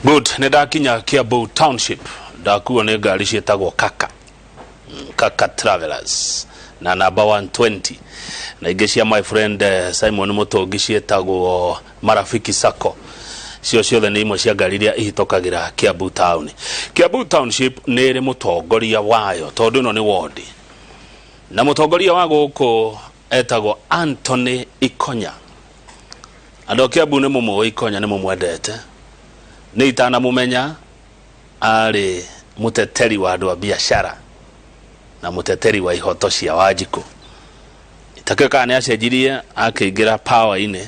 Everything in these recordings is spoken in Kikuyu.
Good, nĩ ndakinya Kiambu Township, ndakuo nĩ ngari ciĩtagwo Kaka. Kaka Travelers na namba 120 na ingĩ cia my friend Simon Mũtũngi ciĩtagwo Marafiki Sacco. Cio ciothe nĩ imwe cia ngari iria ihĩtũkagĩra Kiambu Town. Kiambu Township nĩ ĩrĩ mũtongoria wayo tondũ ĩno nĩ ward. Na mũtongoria wa gũkũ etagwo Anthony Ikonya. Andũ a Kiambu nĩ mũmũĩ Ikonya, nĩ mũmwendete. Nĩ itanamũmenya arĩ mũteteri wa andũ a biacara na mũteteri wa ihoto cia Wanjikũ. Itakĩũĩ kana nĩ acenjirie akĩingĩra power-inĩ.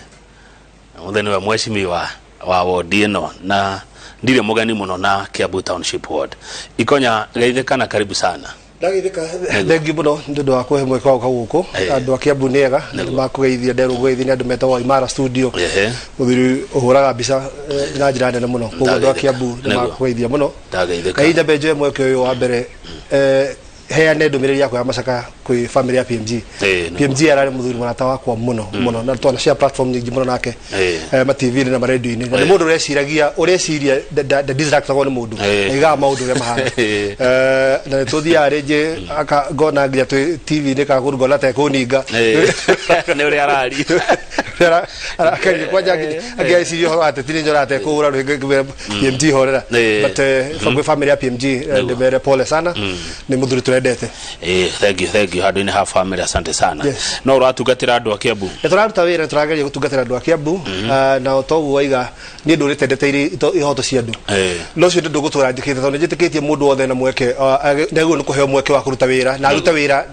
Ũmũthĩ nĩwe mheshimiwa wa wodi ĩno na ndirĩ mũgeni mũno na Kiambu Township Ward. Ikonya, geithĩka na karibu sana. Ndageithĩka, thengiũ mũno nĩ ũndũ wa kũhe mweke wa gũka gũkũ. Andũ a Kiambu nĩ ega na nĩmakũgeithia, nderwo ngũgeithie nĩ andũ metagwo Imara Studio. Mũthuri ũhũraga mbica na njĩra nene mũno, koguo andũ a Kiambu nĩmakũgeithia mũno. Ndageithĩka. Na hihi nyambe njoe mweke ũyũ wa mbere heane ndũmĩrĩri yakwa ya macaka kwĩ family ya PMG. PMG ararĩ mũthuri mũrata wakwa mũno mũno, na twana share platform nyingĩ mũno nake ma TV-inĩ na ma-radio-inĩ, na nĩ mũndũ ũreciragia, ũreciria nda distractagwo nĩ mũndũ, aigaga maũndũ ũrĩa mahana. Na nĩ tũthiaga rĩngĩ ngona nginya twĩ TV-inĩ kana kũndũ ngona ta ekũninga. Nĩ ũrĩa araria. Akaria kwanja angĩeciria ũhoro wa ateti nĩ njoraga ta ekũhũra rwĩngĩ, ngĩmwĩra, "PMG, horera." But kwĩ family ya PMG, ndĩmere pole sana, nĩ mũthuri tũrendete. Thank you, thank you handũ-inĩ ha family, asante sana. No ũratungatĩra andũ a Kiambu? Nĩ tũraruta wĩra, nĩ tũrageria gũtungatĩra andũ a Kiambu. Na o toguo waiga, niĩ ndũrĩte ndeteire ihoto cia andũ, no ũcio nĩ ndũgũtũra njĩkĩte tondũ nĩ njĩtĩkĩtie mũndũ wothe na mweke nĩ agĩrĩirwo nĩ kũheo mweke wa kũruta wĩra na arute wĩra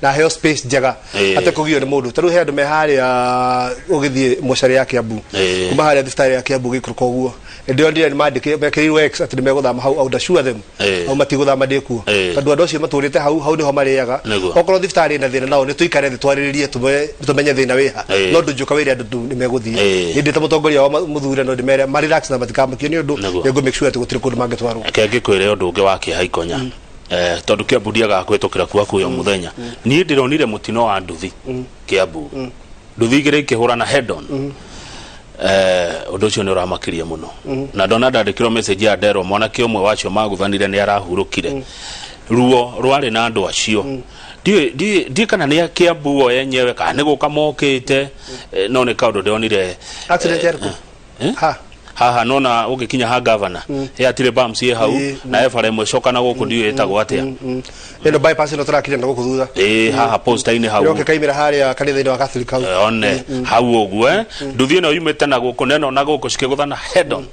na aheo space njega atekũgio nĩ mũndũ. Ta rĩu he andũ me harĩa ũgĩthiĩ mocarĩ ya Kiambu, kuma harĩa thibitarĩ ya Kiambu gĩikũrũka ũguo, ndĩronire nĩ mandĩkĩ mekĩrĩirwo X atĩ nĩ megũthama hau. I would assure them hau matigũthama ndĩkuo, tondũ andũ acio matũrĩte hau, hau nĩho marĩaga. Okorwo thibitarĩ ĩna thĩna nao, nĩ tũikare thĩ twarĩrĩrie, tũmenye thĩna wĩha, no ndũnjũka wĩre andũ nĩ megũthiĩ. Niĩ ndĩ ta mũtongoria wa mũthure no ndĩmere ma relax na matikamakio nĩ ũndũ nĩ ngũ make sure atĩ gũtirĩ kũndũ mangĩtwarwo. Reke ngĩkwĩre ũndũ ũngĩ wa kĩeha, Ikonya, tondũ Kiambu ndiagaga kũhĩtũkĩra kuo hakuhĩ o mũthenya. Niĩ ndĩronire mũtino wa nduthi Kiambu, nduthi igĩrĩ ikĩhũrana head on. Ũndũ ũcio nĩ ũramakirie mũno, na ndona ndandĩkĩrwo message ya nderwo mwanake ũmwe wacio magũthanire nĩ arahurũkire. Ruo rwarĩ na andũ acio, ndiũĩ kana nĩ a Kiambu o yenyewe kana nĩ gũka mokĩte, no nĩ kaũndũ ndĩronire. Accident yarĩ kũ? Eh? Ha? Haha nona ũgĩkinya ha governor he hatirĩ bumps ĩ hau na he bara ĩmwe coka na gũkũ, ndiũĩ ĩtagwo atĩa. Ĩno bypass ĩno tũrakinya na gũkũ thutha? Ĩ, haha posta-inĩ hau. Ĩroke kaimĩra harĩa kanitha-inĩ wa Catholic hau. One hau ũguo, nduthi ĩno yumĩte na gũkũ na ĩno na gũkũ cikĩgũthana head on,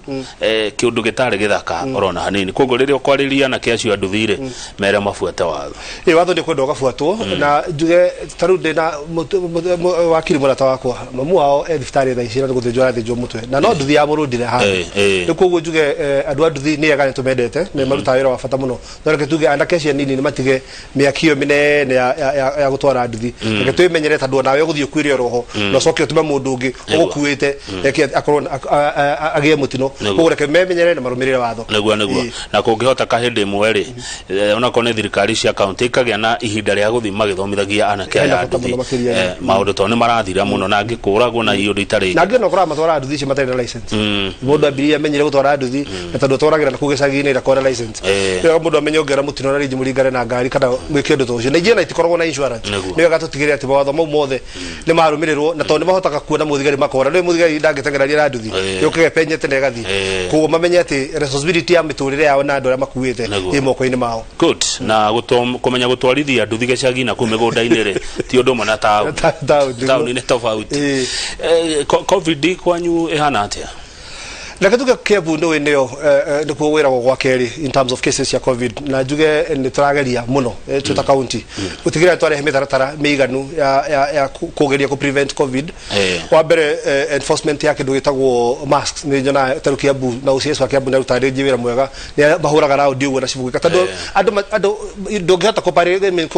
kĩũndũ gĩtarĩ gĩthaka orona hanini. Koguo rĩrĩa ũkwarĩria anake acio a nduthi rĩ, mere mabuate watho. Ĩ, watho nĩ kwenda ũgabuatwo, na njuge ta rĩu ndĩna wakiri mũrata wakwa, mamu wao e thibitarĩ thaa ici na nĩ gũthĩnjwo arathĩnjwo mũtwe, na no nduthi ya mũrũndire haha. Rĩu koguo njuge andũ a nduthi nĩ ega, nĩ tũmendete, nĩ marutaga wĩra wa bata mũno, no reke tuge anake acio anini nĩ matige mĩaki ĩyo mĩnene ya gũtwara nduthi. Reke twĩmenyere, tondũ onawe ũgũthiĩ ũkuĩre oroho na ũcoke ũtũme mũndũ ũngĩ ũgũkuĩte reke akorwo agĩe mũtino. Koguo reke memenyere na marũmĩrĩre watho. Nĩguo. Na kũngĩhoteka hĩndĩ ĩmwe rĩ, onakorwo nĩ thirikari cia kaunti ikagĩa na ihinda rĩa gũthiĩ magĩthomithagia anake Hena aya bata nduthi mũno makĩria. Maũndũ tondũ nĩ marathira mũno na angĩkũragwo na iũndũ itarĩ. Na angĩ ona ũkoraga matwaraga nduthi icio matarĩ na license. Mũndũ ambirie amenyire gũtwara nduthi, na tondũ atwaragĩra na kũu gĩcagi-inĩ ndakora license. Rĩu mũndũ amenye ũngĩona mũtino na rĩngĩ mũringane na ngari kana mwĩke ũndũ ta ũcio, na ingĩ ona itikoragwo na insurance. Nĩ wega tũtigĩrĩre atĩ mawatho mau mothe nĩ marũmĩrĩrwo, na tondũ nĩ mahotaga kuona mũthigari makora nĩ mũthigari ndangĩteng'eraria na nduthi yũkĩge ĩpenyete na ĩgathiĩ. Koguo mamenye atĩ responsibility ya mĩtũrĩre yao na andũ arĩa makuĩte ĩ moko-inĩ mao. Good. Na kũmenya gũtwarithia nduthi gĩcagi na kũu mĩgũnda-inĩ rĩ, ti ũndũ ũmwe na taũni. Taũni, nĩguo. Taũni nĩ tofauti. COVID kwanyu ĩhana atĩa? Reke tuge Kiambu nĩ nĩyo nĩkuo wĩragwo gwa kerĩ in terms of cases cia COVID, na njuge nĩ tũrageria mũno twĩ ta county gũtigĩrĩra twarehe mĩtaratara mĩiganu ya kũgeria kũ prevent COVID. Wa mbere, enforcement ya kĩndũ gĩtagwo masks. Nĩ nyonaga ta rĩu Kiambu na OCS wa Kiambu nĩ arutaga rĩngĩ wĩra mwega, nĩ mahũraga raundi ũguo na cibugĩka, tondũ andũ ndũngĩhota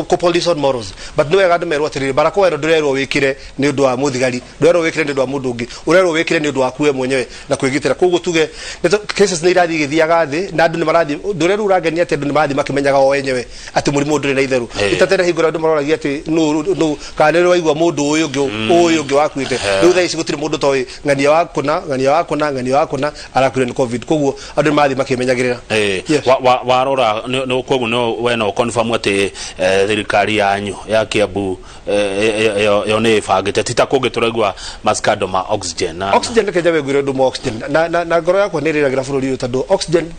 kũ police on morals, but nĩ wega andũ merwo atĩrĩrĩ, barakoa ĩno ndũrerwo wĩkĩre nĩ ũndũ wa mũthigari, ndũrerwo wĩkĩre nĩ ũndũ wa mũndũ ũngĩ, ũrerwo wĩkĩre nĩ ũndũ waku we mwenyewe na kwĩgitĩra. Koguo Koguo tuge cases nĩ irathiĩ igĩthiaga thĩ, na andũ nĩ marathiĩ, ũndũ ũrĩa rĩu ũrangenia atĩ andũ nĩ marathiĩ makĩmenyaga o enyewe atĩ mũrimũ ndũrĩ na itherũ. Itatene hingo ĩrĩa andũ maroragia atĩ nũ nũ, kana nĩ waigua mũndũ ũyũ ũngĩ, ũyũ ũngĩ wakuĩte. Rĩu thaa ici gũtirĩ mũndũ toĩ ng'ania wa kũna, ng'ania wa kũna, ng'ania wa kũna arakuire nĩ COVID. Koguo andũ nĩ marathiĩ makĩmenyagĩrĩra. Yes. Warora koguo no we no confirm atĩ thirikari yanyu ya Kiambu yo nĩ ĩbangĩte, ti ta kũngĩ tũraigua mascando ma oxygen na Oxygen, reke njabe ngwĩre ũndũ ma oxygen, na ngoro yakwa nĩ ĩrĩragĩra bũrũri ũyũ, tondũ oxygen,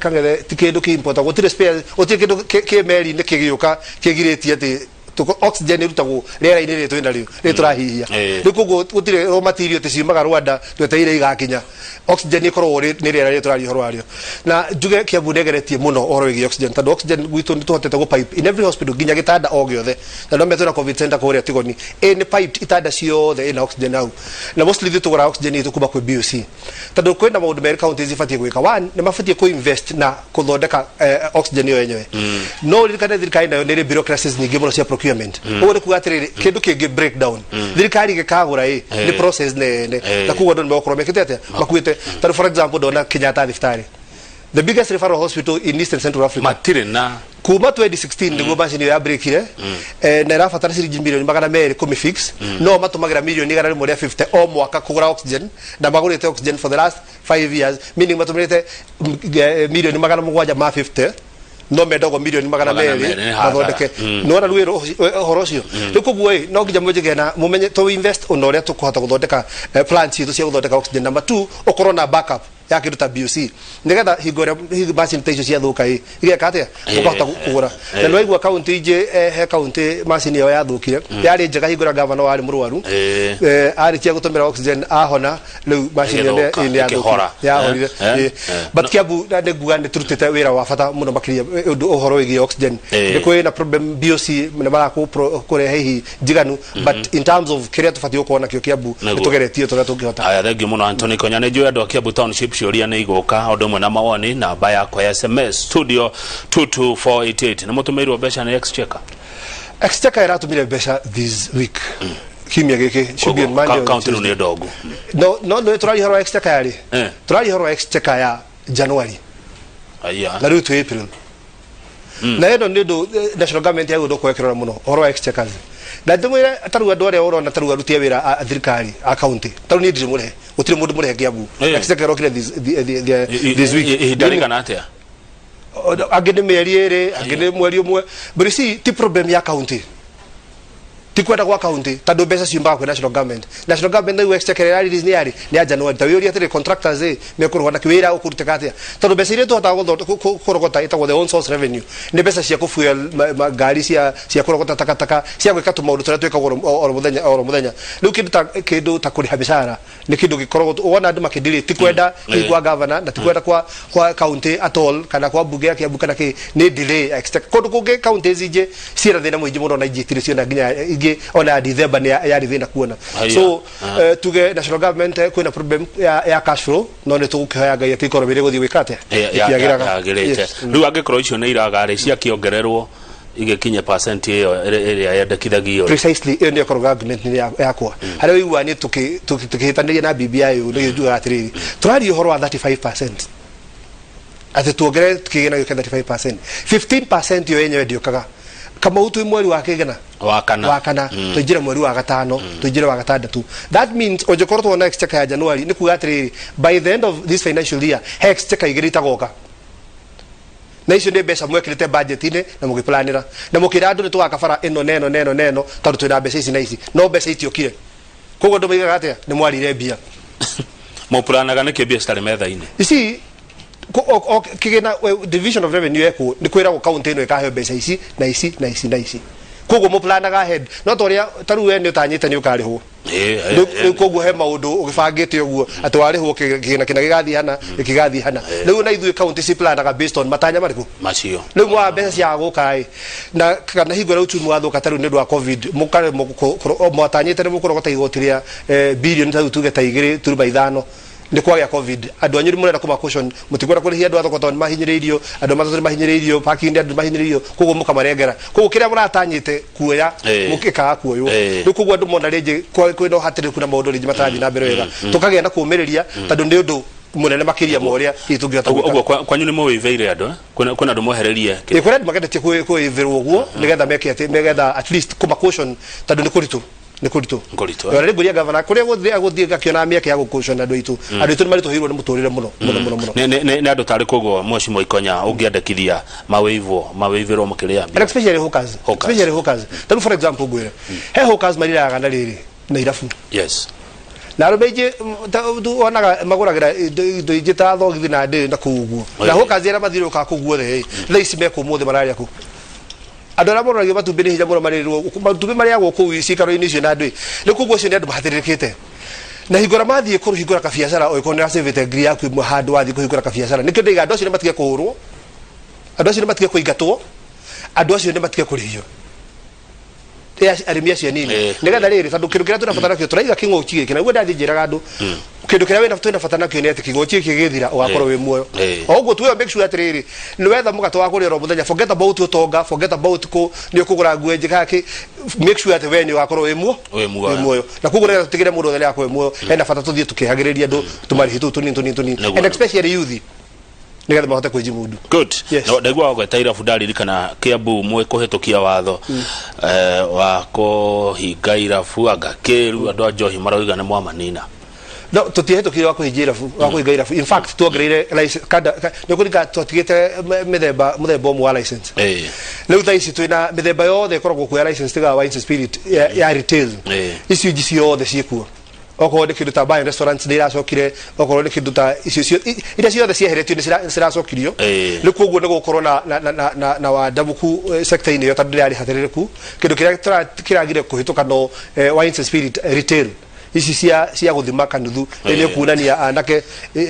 Kang'ethe, ti kĩndũ kĩ import, gũtirĩ spare, gũtirĩ kĩndũ kĩ meri-inĩ kĩgĩũka kĩgirĩtie atĩ oxygen ĩrutagwo rĩera-inĩ rĩrĩ twĩna rĩo, rĩrĩ tũrahihia. Rĩu koguo gũtirĩ raw material atĩ ciumaga Rwanda twetereire igakinya. Oxygen ĩkoragwo nĩ rĩera rĩrĩ tũraria ũhoro warĩo. Na njuge Kiambu nĩ ĩgeretie mũno ũhoro wĩgiĩ oxygen, tondũ oxygen gwitũ nĩ tũhotete gũ pipe in every hospital, nginya gĩtanda o gĩothe. Na no twĩna COVID center kũrĩa Tigoni, ĩ nĩ piped, itanda ciothe ĩna oxygen hau. Na mostly ithuĩ tũgũraga oxygen itũ kuma kwĩ BOC, tondũ kwĩna maũndũ merĩ counties ibatiĩ gwĩka. One, nĩ mabatiĩ kũ invest na kũthondeka oxygen ĩyo yenyewe. No ũririkane thirikari nayo nĩ ĩrĩ bureaucracies nyingĩ mũno cia procurement. Ũguo nĩ kuga atĩrĩrĩ, kĩndũ kĩngĩ break down, thirikari ĩgĩkagũra ĩ nĩ process nene, na koguo andũ nĩ megũkorwo mekĩte atĩa, makuĩte. Tondũ for example, ndona Kenyatta thibitarĩ, the biggest referral hospital in Eastern Central Africa, matirĩ na kuma 2016 niguo macini ĩyo ya breakire, na ĩrabatara ciringi milioni 200 kũmĩfix, no matũmagĩra milioni 150 o mwaka kũgũra oxygen, na magũrĩte oxygen for the last 5 years, meaning matũmĩrĩte milioni 750, no mendagwo milioni magana magana merĩ merĩ, nĩ hathara. Mathondeke. Nĩwona rĩu ũhoro ũcio. Rĩu koguo ĩ no nginya mũnjige na mũmenye to invest ona ũrĩa tũkũhota gũthondeka plant citũ cia gũthondeka oxygen. Number 2, ũkorwo na backup ya kĩndũ ta BOC, nĩgetha hingo ĩrĩa hihi macini ta icio ciathũka ĩ igeka atĩa, ũkahota kũgũra. Na nĩwaigua kaunti ingĩ, he kaunti macini ĩyo yathũkire yarĩ njega hingo ĩrĩa gavana warĩ mũrwaru. Arĩkia gũtũmĩra oxygen ahona, rĩu macini ĩyo Ĩgĩthũka, nĩ yathũkire, ĩkĩhora. yahorire. But Kiambu na nĩ nguga nĩ tũrutĩte wĩra wa bata mũno makĩria, ũndũ ũhoro wĩgiĩ oxygen. Nĩ kwĩ na problem, BOC nĩ marakũ kũrehe hihi njiganu, but in terms of kĩrĩa tũbatiĩ gũkorwo nakĩo Kiambu, nĩ tũgeretie tũrĩa tũngĩhota. Aya, thengiũ mũno Anthony Konya. Nĩ njũĩ andũ a Kiambu Township ciũria nĩ igũka, ũndũ ũmwe na mawoni. Namba yakwa ya SMS studio 22488. Nĩ mũtũmĩirwo mbeca nĩ Exchequer? Exchequer ĩratũmire mbeca this week, kiumia gĩkĩ, should be on Monday or Kaunti rĩu Tuesday. nĩ ndongu. No tũraria ũhoro wa Exchequer yarĩ tũraria ũhoro wa Exchequer ya January. Aya. Na rĩu twĩ April. Na ĩno nĩ ũndũ national government yagĩrĩirwo gũkorwo ĩkĩrora mũno ũhoro wa exchequers. Na ndĩmwĩre, tarĩu andũ arĩa ũrona tarĩu aruti a wĩra a thirikari a county, tarĩu niĩ ndirĩ mũrĩhe, gũtirĩ mũndũ mũrĩhe Kiambu. Exchequer ĩrokire this week. Ihinda rĩigana atĩa? Angĩ nĩ mĩeri 2, angĩ nĩ mweri 1. But you see, ti problem ya county, ti kwenda gwa county, tondũ mbeca ciumaga kwĩ national government. National government nayo exchequer ĩrĩa release nĩ ya January. Ta wĩũrie atĩrĩ, contractors ĩ mekũrĩhwo nakĩ, wĩra ũkũrutĩka atĩa? Tondũ mbeca iria tũhotaga kũrogota ĩtagwo the own source revenue, nĩ mbeca cia kũfuel ngari cia kũrogota takataka, cia gwĩka tũmaũndũ tũrĩa twĩkagwo oro mũthenya oro mũthenya. Rĩu kĩndũ ta kũrĩha mĩcara nĩ kĩndũ gĩkoragwo wona andũ makĩndiri, ti kwenda hihi kwa governor, na ti kwenda kwa county at all, kana kwa mbunge ya Kiambu kana kĩ, nĩ delay ya exchequer. Kũndũ kũngĩ counties ingĩ ciĩna thĩna mũingĩ mũno, na ingĩ itirĩ ciona, nginya ingĩ ona ya December nĩ yarĩ thĩna kuona. So tuge national government, kwĩna problem ya cash flow, no nĩ tũgũkĩhoya Ngai atĩ ikorwo wĩrĩ gũthiĩ gwĩka atĩa, ĩkĩagĩraga. Yagĩrĩte. Rĩu angĩkorwo icio nĩ iraga rĩ, ciakĩongererwo igĩkinye percent ĩyo ĩrĩa yendekithagio rĩ? Precisely, ĩyo nĩyo ĩkoragwo argument nĩ yakwa harĩa ũiguaga niĩ tũkĩhĩtanĩria na BBI. Ũyũ nĩgĩo njugaga atĩrĩrĩ, tũraria ũhoro wa 35%, atĩ tuongerere kĩgĩna gĩũke 35%, 15% yo yenyewe ndĩũkaga. Kamau, twĩ mweri wa kĩgana? Wa kana. Wa kana. Tũingĩre mweri wa gatano, tũingĩre wa gatandatũ. That means ũngĩkorwo tuona exchequer ya January, nĩ kuga atĩrĩrĩ, by the end of this financial year he exchequer igĩrĩ itagoka, na icio nĩ mbeca mwekĩrĩte budget-inĩ na mũgĩplanĩra na mũkĩra andũ nĩ tũgaka bara ĩno na ĩno na ĩno na ĩno, tondũ twĩna mbeca ici na ici, no mbeca itiokire. Koguo andũ maigaga atĩa? Nĩ mwarire mbia. Mũpuranaga nĩkĩ mbia citarĩ metha-inĩ? You see, kĩgĩna division of revenue ekwo, nĩ kwĩragwo county ĩno ĩkaheo mbeca ici na ici na ici na ici. Koguo mũplanaga ahead, no ta ũrĩa ta rĩu we nĩ ũtanyĩte nĩ ũkarĩhwo. Rĩu koguo he maũndũ ũgĩbangĩte ũguo atĩ warĩhwo kĩgĩna kĩna gĩgathiĩ hana, gĩkĩgathiĩ hana. Rĩu na ithuĩ county ciplanaga based on matanya marĩkũ? Macio. Rĩu mwaga mbeca cia gũka ĩ, na kana hingo ĩrĩa uchumi wathũka, ta rĩu nĩ ũndũ wa COVID, mũkaremwo mwatanyĩte nĩ mũkũrogota igoti rĩa bilioni ta rĩu tuge ta 2.5, nĩ kwagĩa COVID, andũ anyu nĩ mũrenda kũma caution, mũtikwenda kũrĩhia andũ a thoko tondũ nĩ mahinyĩrĩirio, andũ a matatũ nĩ mahinyĩrĩirio, parking andũ nĩ mahinyĩrĩirio, koguo mũkamarengera, koguo kĩrĩa mũratanyĩte kuoya mũkĩkaga kuoywo. Rĩu koguo andũ mona rĩngĩ kwĩna ũhatĩrĩku na maũndũ rĩngĩ matarathiĩ na mbere wega, tũkagĩa na kũũmĩrĩria, tondũ nĩ ũndũ Mũnene makĩria ma ũrĩa hihi tũngĩhota Ũguo gwĩka. Ũguo kwanyu nĩ mũwĩvĩire andũ, eh? Kwĩna andũ mwehererie Ĩ, kũrĩ andũ mageretie kwĩvĩrwo ũguo nĩgetha meke atĩ nĩgetha at least kũma caution, tondũ nĩ kũritũ, nĩ kũritũ. Nĩ kũritũ, eh? Ona rĩngũria gavana kũrĩa agũthiĩ akĩonaga mĩeke ya gũcaution andũ aitũ. Andũ aitũ nĩ maritũhĩirwo nĩ mũtũrĩre mũno mũno mũno mũno. Nĩ andũ tarĩ koguo mheshimiwa Ikonya ũngĩandĩkithia mawĩivĩrwo mũkĩrĩa And mbia? especially hawkers. Hawkers. Especially hawkers. Tarĩu, for example, ngwĩre he hawkers mariraga na rĩrĩ na irabu na arũme aingĩ, wonaga magũragĩra indo ingĩ ta thogithi na ndĩrĩ na kũu ũguo na hawkers arĩa mathiũrũrũkaga kũu guothe ĩ, thaa ici mekũ ũmũthĩ mararĩa kũ? Andũ arĩa monagio matumbĩ nĩ hinya mũno marĩrwo matumbĩ marĩagwo kũu cikaro-inĩ icio na andũ ĩ. Rĩu koguo acio nĩ andũ mahatĩrĩrĩkĩte na hingo ĩrĩa mathiĩ kũhingũra kabiacara, ũngĩkorwo nĩ ũracĩvĩte ngiri yaku ĩmwe handũ wathiĩ kũhingũra kabiacara, nĩkĩo ndaiga andũ acio nĩ matige kũhũrwo, andũ acio nĩ matige kũingatwo, andũ acio nĩ matige kũrĩhio. Arĩmi acio anini nĩgetha rĩrĩ, tondũ kĩndũ kĩrĩa twĩna bata nakĩo tũraiga kĩng'ũki gĩkĩ, naguo ndathiĩ njĩraga andũ kĩndũ kĩrĩa twĩna bata nakĩo nĩ atĩ kĩng'ũki gĩkĩ gĩthira ũgakorwo wĩ muoyo. O ũguo tuwe make sure atĩrĩrĩ, nĩ wetha mũgate wa kũrĩa oro mũthenya, forget about ũtonga, forget about kũ nĩ ũkũgũra nguo njega kĩ, make sure atĩ we nĩ ũgakorwo wĩ muo Wĩ muoyo. Wĩ muoyo. Na koguo nĩgetha tũtigĩre mũndũ othe nĩ agakorwo wĩ muoyo, hena bata tũthiĩ tũkĩhagĩrĩria andũ tũmarĩhi tũu tũnini tũnini tũnini, and especially youth, nĩgetha mahote kwĩjimundu. Good. Yes. No, ndaigua wagweta irabu, ndaririkana Kiambu mwe kũhĩtũkia watho wa kũhinga irabu anga kĩru andũ a njohi maroiga nĩ mwamanina. No tũtiahĩtũkire wa kũhingia irabu, wa kũhinga irabu. In fact, tuongereire nĩ ũkũringa twatigĩte mĩthemba mũthemba ũmwe wa license. Rĩu thaa ici twĩna mĩthemba yothe ĩkoragwo kuo ya license tiga wines and spirit ya retail. Icio ingĩ ciothe ciĩkuo, okorwo nĩ kĩndũ ta bar and restaurants nĩ iracokire, okorwo nĩ kĩndũ ta icio iria ciothe cieheretio nĩ ciracokirio. Rĩu koguo nĩ gũkorwo na wandamũku sector-inĩ ĩyo, tondũ ndĩrarĩ hatĩrĩrĩku. Kĩndũ kĩrĩa kĩragire kũhĩtũka no wines and spirit retail ici cia gũthima kanuthu nĩ kuonania anake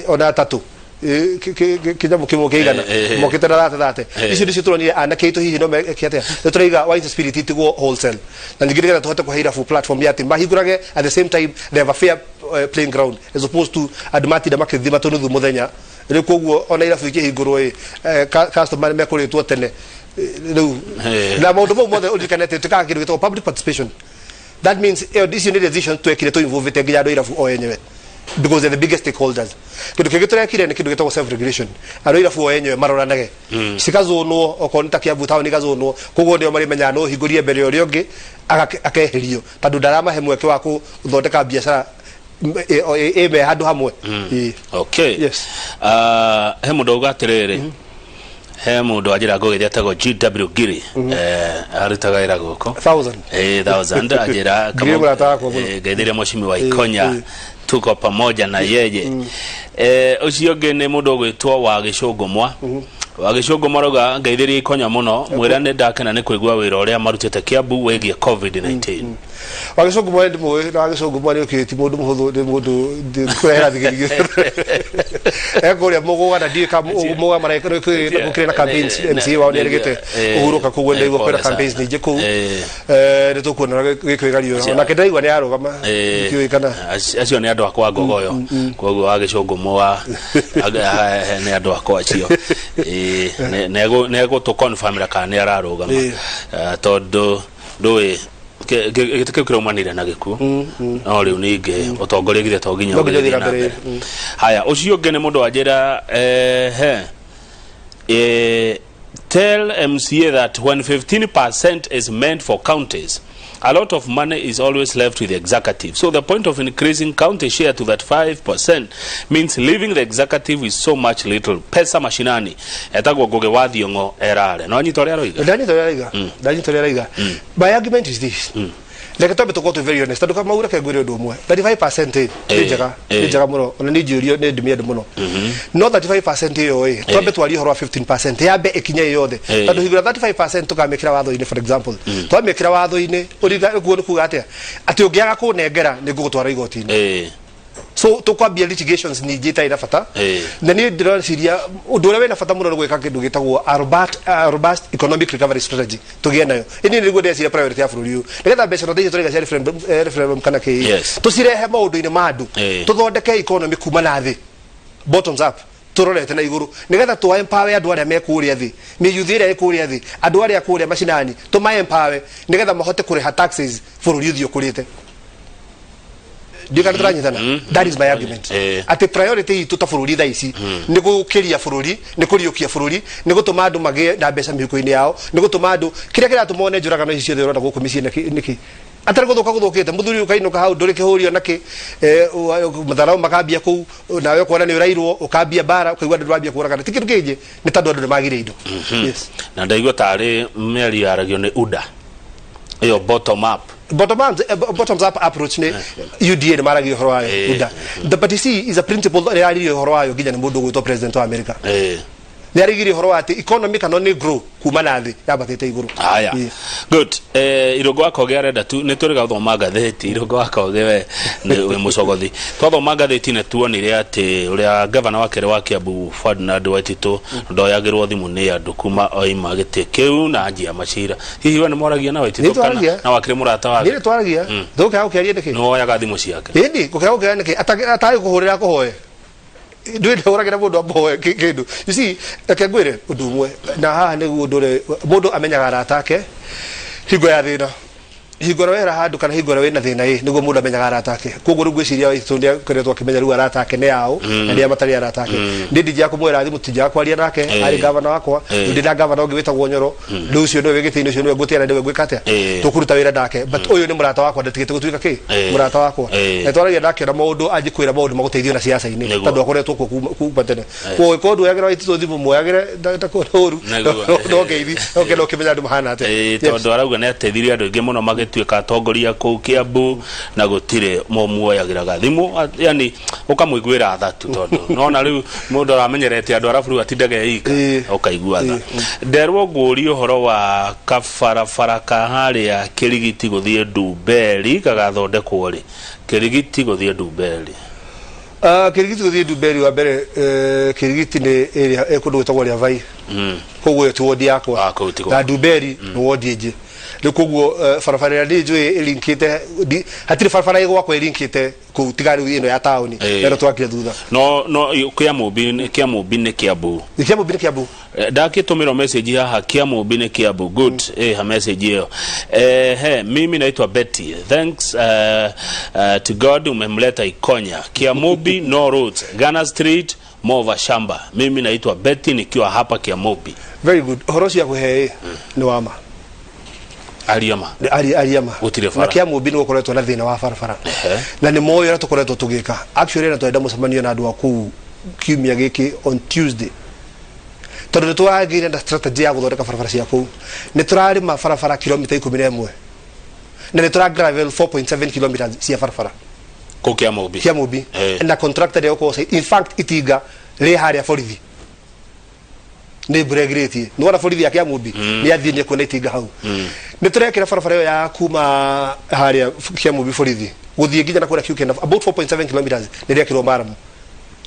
ona atatũ kĩnyamũ kĩmwe kĩigana mokĩte na thate thate. Icio nĩcio tũronire anake aitũ hihi no meke atĩa. Nĩ tũraiga wines and spirit itigwo wholesale, na ningĩ nĩgetha tũhote kũhe irabu platform ya atĩ mahingũrage, at the same time they have a fair playing ground as opposed to andũ matinda makĩthima tũnuthu mũthenya. Rĩu koguo ona irabu ikĩhingũrwo ĩ, customer nĩ mekũrĩtwo tene. Rĩu na maũndũ mau mothe ũririkane atĩ twĩkaga kĩndũ gĩtagwo public participation. That means ĩyo icio nĩ decisions twekire tũ involve nginya andũ a irabu o enyewe, because they're the biggest stakeholders. Kĩndũ kĩngĩ tũrekire nĩ kĩndũ gĩtagwo self regulation. Andũ a irabu o enyewe maroranage, cikazũnwo, okorwo nĩ ta Kiambu town igazũnwo, koguo nĩo marĩmenyaga no ũhingũrie mbere ya ũrĩa ũngĩ akeherio, tondũ ndaramahe mweke wa gũthondeka biacara ĩ me handũ hamwe. Ĩ. Okay. Yes. He mũndũ auga atĩrĩrĩ, he mũndũ wanjĩra ngũgĩthia etagwo GW Giri, arutaga wĩra gũkũ. Thousand. Thousand anjĩra. Ngiri mũrata wakwa mũno. Ngeithĩria mheshimiwa Ikonya, tuko pamoja na yeye. Ũcio ũngĩ nĩ mũndũ ũgwĩtwo wa Gĩcũngũmwa, wa Gĩcũngũmwa rauga ngeithĩria Ikonya mũno, mwĩra nĩ ndakena nĩ kũigua wĩra ũrĩa marutĩte Kiambu wĩgiĩ COVID-19. Wa Gĩcũngũ mwa ndĩ mũĩ na wa Gĩcũngũ mwa nĩ ũkĩ ti mũndũ mũhũthũ, nĩ mũndũ kũrehera thigirigiri ekũrĩa mũgũga na ndiũĩ ka mũgũga mareka gũkĩrĩ na campaigns. MCA wao nĩ erĩgĩte kũhurũka, koguo ndaigua kwĩna pole sana. Campaigns nyingĩ kũu. Nĩ tũkuona gĩkwĩgariũra, onake ndaigua nĩ arũgama, ndiũĩ kana Acio nĩ andũ akwa Ngogoyo, koguo wa Gĩcũngũmũ wa nĩ andũ akwa acio. Nĩ egũtũ confirmĩra kana nĩ ararũgama. Tondũ ndũĩ gĩtĩ kĩu kĩraumanire na gĩkuũ, no rĩu ningĩ ũtongoria githĩ to nginya No nginya ũgĩthiĩ ũthiĩ na na mbere. mbere. Haya, ũcio ũngĩ nĩ mũndũ wanjĩra he tell MCA that when 15% is meant for counties, a lot of money is always left with the executive. So the point of increasing county share to that 5% means leaving the executive with so much little. Pesa mashinani. Etagwo Ngugi wa Thiong'o erare. No anyita ũrĩa aroiga? Ndanyita ũrĩa araiga, ndanyita ũrĩa araiga. My argument is this: reke twambe tũkorwo twĩ very honest, tondũ Kamau, reke ngwĩre ũndũ ũmwe, 35% ĩ nĩ njega, nĩ njega mũno, ona niĩ njũrio nĩ ndĩmĩende mũno, no 35% ĩyo ĩ, twambe twarie ũhoro wa 15% yambe ĩkinye ĩ yothe, tondũ hingũra 35% tũkamĩkĩra watho-inĩ, for example, twamĩkĩra watho-inĩ ũguo nĩ kuga atĩa? Atĩ ũngĩaga kũnengera nĩ ngũgũtwara igoti-inĩ. So tũkwambia litigations nyingĩ itarĩ na bata. Na niĩ ndĩreciria ũndũ ũrĩa wĩna bata mũno nĩ gwĩka kĩndũ gĩtagwo a robust economic recovery strategy tũgĩe nayo. Ĩni nĩguo ndĩreciria priority ya bũrũri ũyũ, nĩgetha mbeca no icio tũraiga cia referendum kana kĩ tũcirehe maũndũ-inĩ ma andũ, tũthondeke economy kuma na thĩ, bottoms up, tũrorete na igũrũ, nĩgetha twa empower andũ arĩa me kũrĩa thĩ, mĩyuthi ĩrĩa ĩ kũrĩa thĩ, andũ arĩa kũrĩa macinani, tũma empower nĩgetha mahote kũrĩha taxes, bũrũri ũthiĩ ũkũrĩte. Ndiũ kana tũranyitana? That is my argument, atĩ priority itũ ta bũrũri thaa ici nĩ gũkĩria bũrũri, nĩ kũriũkia bũrũri, nĩ gũtũma andũ magĩe na mbeca mĩhuko-inĩ yao, nĩ gũtũma andũ kĩrĩa kĩratũma one njũragano ici ciothe ũrona gũkũ mĩciĩ nĩkĩ atarĩ gũthũka gũthũkĩte. Mũthuri ũkainũka hau ndũrĩ kĩhũrio nakĩ, matharau makambia kũu, nawe ũkona nĩ ũrairwo, ũkambia mbara, ũkaigua andũ nĩmambia kũragana. Ti kĩndũ kĩngĩ, nĩ tondũ andũ nĩmagire indo. Yes. Na ndaigua tarĩ mĩario yaragio nĩ UDA ĩyo bottom up. Bottoms up approach nĩ UDA nĩ maragia ũhoro wayo. UDA. But you see, is a principle ĩrĩa yaririe ũhoro wayo nginya nĩ mũndũ ũgwĩtwo president wa America. Nĩ arigirie ũhoro wa atĩ economy kana nĩ grow kuma na thĩ yambatĩte igũrũ. Haya. Good. Irũngũ wa Koge arenda tu nĩ tũrĩ gathoma ngathĩti. Irũngũ wa Koge, we nĩ wĩ mũcogothi. Twathoma ngathĩti nĩ tuonire atĩ ũrĩa gavana wa kerĩ wa Kiambu, Ferdinand Waititũ, ndoyagĩrwo thimũ nĩ andũ kuma oima gĩtĩ kĩu na anjia macira. Hihi we nĩ mwaragia na Waititũ Nĩ kana twaragia. na wakĩrĩ mũrata wake? Nĩ twaragia, tũgũkĩaga gũkĩaria nĩkĩ? Nĩ woyaga thimũ ciake? Ĩni, gũkĩaga gũkĩaria nĩkĩ atarĩ kũhũrĩra kũhoe ndwĩ ndahũragĩra mũndũ amũhoe kĩndũ. You see, reke ngwĩre ũndũ ũmwe na haha nĩguo ũndũ ũrĩa mũndũ amenyaga arata ake hingo ya thĩna, hingo ĩrĩa wehera handũ kana hingo ĩrĩa wĩna thĩna, ĩ nĩguo mũndũ amenyaga arata ake. Koguo rĩu ngwĩciria Waitũ nĩ akoretwo akĩmenya rĩu arata ake nĩ ao na nĩ a matarĩ arata ake. Niĩ ndingĩaga kũmwĩra thimũ, tũtingĩaga kwaria nake. Arĩ gavana wakwa. Rĩu ndĩ na gavana ũngĩ wĩtagwo Nyoro. Rĩu ũcio nĩwe wĩ gĩtĩ-inĩ, ũcio nĩwe ngũtĩa na nĩwe ngwĩka atĩa, tũkũruta wĩra nake, but ũyũ nĩ mũrata wakwa, ndatigĩte gũtuĩka kĩ mũrata wakwa. Na twaragia nake na maũndũ anjĩkwĩra maũndũ magũteithio na siasa-inĩ, tondũ akoretwo kuo kuma tene. Koguo korwo nduoyagĩra Waititũ thimũ, muoyagĩre ndakuona ũru. No ngeithi no kena ũkĩmenya andũ mahana atĩa. Tondũ arauga nĩ ateithirie andũ aingĩ mũno magĩtuĩka atongoria kũu Kiambu na gũtirĩ mũmuoyagĩraga thimũ, yani ũkamũiguĩra tha tu, tondũ nona rĩu mũndũ aramenyerete andũ arabu rĩu atindage ika, ũkaigua tha. Nderwo ngũrie ũhoro wa kabarabara ka harĩa Kĩrigiti gũthiĩ Ndumberi gagathondekwo rĩ? Kĩrigiti gũthiĩ Ndumberi. Ah, Kĩrigiti gũthiĩ Ndumberi, wa mbere, Kĩrigiti nĩ area ĩ kũndũ gwĩtagwo Rĩavai. Koguo ĩyo ti wondi yakwa. Ah, kũu ti na Ndumberi nĩ wondi ĩngĩ. Rĩu koguo barabara ĩrĩa ndĩ njũĩ ĩlinkĩte hatirĩ barabara ĩ gwakwa ĩlinkĩte kũu tiga rĩu ĩno ya taũni, na ĩno twakire thutha. No Kĩamũmbi nĩ Kiambu. Nĩ Kĩamũmbi, nĩ Kiambu. Ndakĩtũmĩrwo message haha, Kĩamũmbi nĩ Kiambu. Good. Ha message ĩyo. He mimi naitwa Betty, thanks to God umemleta Ikonya. Kiamumbi no roads, Ghana Street Mova Shamba. Mimi naitwa Betty nikiwa hapa Kiamumbi. Very good. Ũhoro ũcio akũhe nĩ wa ma. Ariama. Aria ma. Gũtirĩ bara. Na Kĩamũmbi nĩ gũkoretwo na thĩna wa barabara na nĩ moĩ ũrĩa tũkoretwo tũgĩka. Actually, na tũrenda mũcemanio na andũ a kũu kiumia gĩkĩ on Tuesday, tondũ nĩ tũragĩire na strategy ya gũthondeka barabara cia kũu. Nĩ tũrarĩma barabara kilomita 11 na nĩ tũra gravel 4.7 kilometers cia barabara. Kũu Kĩamũmbi. Kĩamũmbi. Na contractor nĩ egũkorwo site. In fact, itinga rĩ harĩa borithi nĩ mbura ĩgirĩtie, nĩ wona borithi ya Kĩamũmbi nĩ athiĩ nĩ ekuona itinga hau. Nĩ tũrekĩra barabara ĩyo ya kuma harĩa Kĩamũmbi borithi gũthiĩ nginya na kũrĩa Kiukena, about 4.7 kilometers nĩ rĩekĩrwo maramu.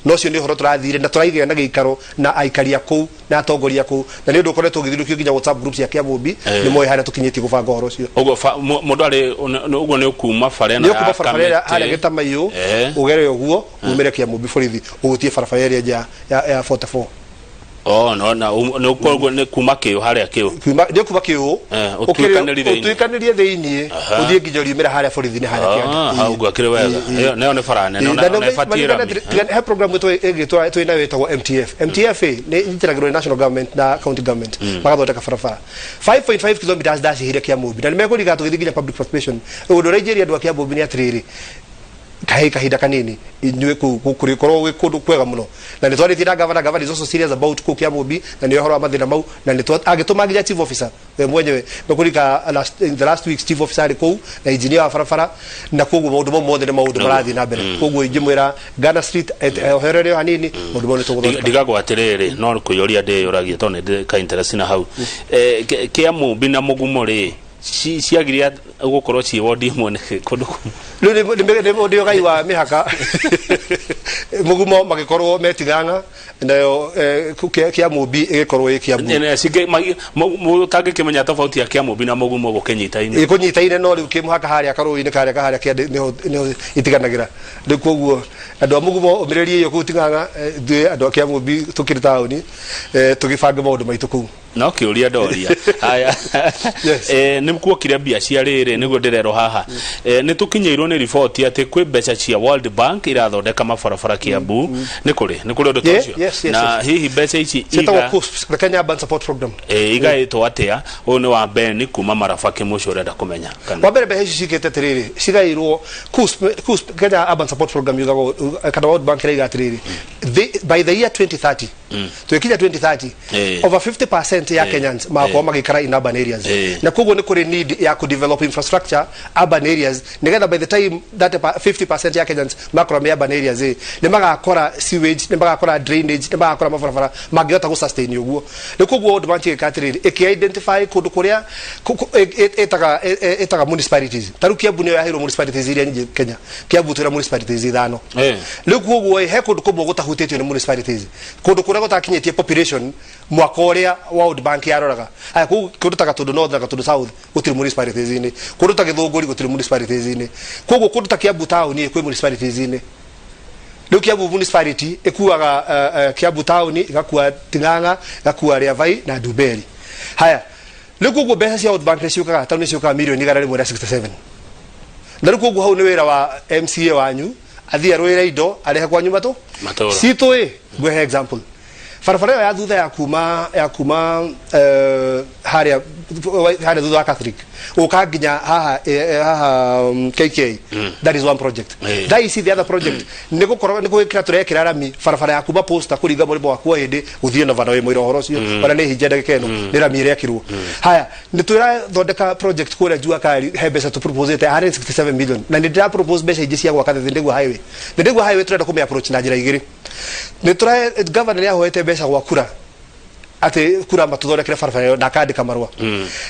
Na ũcio nĩ ũhoro tũrathire na tũraigĩa na gĩikaro na aikari a kũu na atongoria a kũu, na nĩ ũndũ ũkoretwo ũgĩthirũkio nginya WhatsApp group cia Kĩamũmbi. Nĩ moĩ harĩa tũkinyĩtie gũbanga ũhoro ũcio. Ũguo mũndũ arĩ ũguo nĩ ũkuma bara ĩno nĩ ya ũkuma barabara ĩrĩa harĩa Kamĩtĩ. Gĩtamaiyũ, ũgere ũguo umĩre Kĩamũmbi borithi, ũhutie barabara ĩrĩa nja ya 44. Oh, no na nĩ ũguo nĩ kuma kĩũ harĩa kĩũ. Nĩ kuma kĩũ. Ũtuĩkanĩrie thĩinĩ. Ũtuĩkanĩrie thĩinĩ, ũthiĩ nginya ũriumĩra harĩa borithi-inĩ harĩa kĩanda. Ah, hau ũguo akĩrĩ wega. Ĩyo nayo nĩ bara nene ona ĩbatiĩ rami. He program ĩtũ ĩgĩtwo twĩ nayo ĩtagwo MTF. MTF ĩ nĩ ĩnyitanagĩrwo nĩ national government na county government, magathondeka barabara 5.5 kilometers ndacihire Kĩamũmbi, na nĩ mekũririkana tũgĩthiĩ nginya public participation. Ũndũ ũrĩa ingĩria andũ a Kĩamũmbi nĩ atĩrĩrĩ, kahe kahinda kanini inyuĩ kũu kũrĩkorwo gwĩ kũndũ kwega mũno. Na nĩ twarĩtie na governor. Governor is also serious about kũu Kĩamũmbi na nĩ ũhoro wa mathĩna mau, na nĩ agĩtũma nginya chief officer we mwenyewe. Nĩkũrika in the last weeks chief officer arĩ kũu na engineer wa barabara, na koguo maũndũ mau mothe nĩ maũndũ marathiĩ na mbere. Koguo ingĩmwĩra Ghana Street, oherere o hanini, maũndũ mau nĩ tũgũthondeka. Ndigagwo atĩrĩrĩ, no kwĩyũria ndĩyũragia tondũ nĩ ndĩ ka interest na hau. Kĩamũmbi na Mũgumo rĩ, ciagire gũkorwo ciĩ wondi ĩmwe nĩkĩ kũndũ kũmwe? Rĩu nĩ nĩ ũgai wa mĩhaka. Mũgumo magĩkorwo metiganga nayo, Kĩamũmbi ĩgĩkorwo ĩ Kĩambu. Ũtangĩkĩmenya tofauti ya Kĩamũmbi na Mũgumo gũkĩnyitaine. Ĩkũnyitaine, no rĩu kĩmũhaka harĩa karũĩ-inĩ karĩa kaharĩa kĩande nĩho itiganagĩra. Rĩu koguo andũ a Mũgumo ũmĩrĩrie iyo kũu Ting'ang'a, ithuĩ andũ a Kĩamũmbi tũkĩrĩ taũni, tũgĩbange maũndũ maitũ kũu. No kä å ria ndoria haya. Yes. Nä kuokire mbia cia rä rä nä guo ndä rerwo haha. Nä tå kinyä irwo nä riboti atä kwä mbeca cia World Bank irathondeka mabarabara Kiambu. Nä kå rä å ndå ta ũcio? Yes. Na hihi mbeca ici ciĩtagwo iga CUSP, the Kenya Urban Support Program. Igaĩtwo atĩa? Ũyũ nĩ wa Beni kuma Marabaki mũcio ũrenda kũmenya kana Wa mbere, mbeca ici cikĩte atĩrĩrĩ, cigairwo CUSP, CUSP, Kenya Urban Support Program, yugagwo kana World Bank ĩraiga atĩrĩrĩ, by the year 2030, twĩkinya 2030, over 50% ya Kenyans magakorwo magĩikara in urban areas. Na koguo nĩ kũrĩ need ya ku develop infrastructure urban areas, nĩgetha by the time that 50% ya Kenyans makorwo me urban areas, nĩ magakora sewage, nĩ magakora drainage, nĩ magakora mabarabara mangĩhota gũ sustain ũguo. Rĩu koguo World Bank ĩgĩka atĩrĩrĩ, ĩkĩ identify kũndũ kũrĩa ĩtaga municipalities. Ta rĩu Kiambu nĩyo yaheirwo municipalities iria nyingĩ Kenya. Kiambu twĩna municipalities ithano. Rĩu koguo he kũndũ kũmwe gũtahutĩtio nĩ municipalities, kũndũ kũrĩa gũtakinyĩtie population mwaka ũrĩa World Bank yaroraga. Aya kũu kũndũ ta Gatundu North na Gatundu South gũtirĩ municipalities-inĩ, kũndũ ta Gĩthũngũri gũtirĩ municipalities-inĩ. Koguo kũndũ ta Kiambu town kwĩ municipalities-inĩ. Rĩu Kiambu municipality ĩkuaga Kiambu town, ĩgakua Ting'ang'a, ĩgakua Rĩavai na Ndumberi. Haya, rĩu koguo mbeca cia World Bank nĩ ciũkaga tondũ nĩ ciũkaga mirioni 167. Na rĩu koguo hau nĩ wĩra wa MCA wanyu athiĩ arũĩre indo arehe kwanyu matũ Matũũra. citũ. Ĩ ngwehe example, barabara ĩyo ya thutha ya kuma harĩa thutha wa Catholic ũka nginya haha, haha KK, that is one project. Thaa ici the other project nĩ gũkorwo nĩ gwĩkĩra tũrekĩra rami barabara ya kuma Posta kũringa mũrĩmo wa kuo hĩndĩ gũthiĩ Nova, na wĩ mũira ũhoro ũcio, ona nĩ hinja ndagĩka ĩno nĩ rami ĩrekĩrwo. Haya, nĩ tũrathondeka project kũrĩa Jua Kali, he mbeca tũ proposete 167 million, na nĩ ndĩra propose mbeca ingĩ cia gwaka Thindigua Highway. Thindigua Highway tũrenda kũmĩ approach na njĩra igĩrĩ. Nĩ tũra governor nĩ ahoete mbeca gwa kura atĩ kura matũthondekere barabara ĩyo na akandĩka marũa.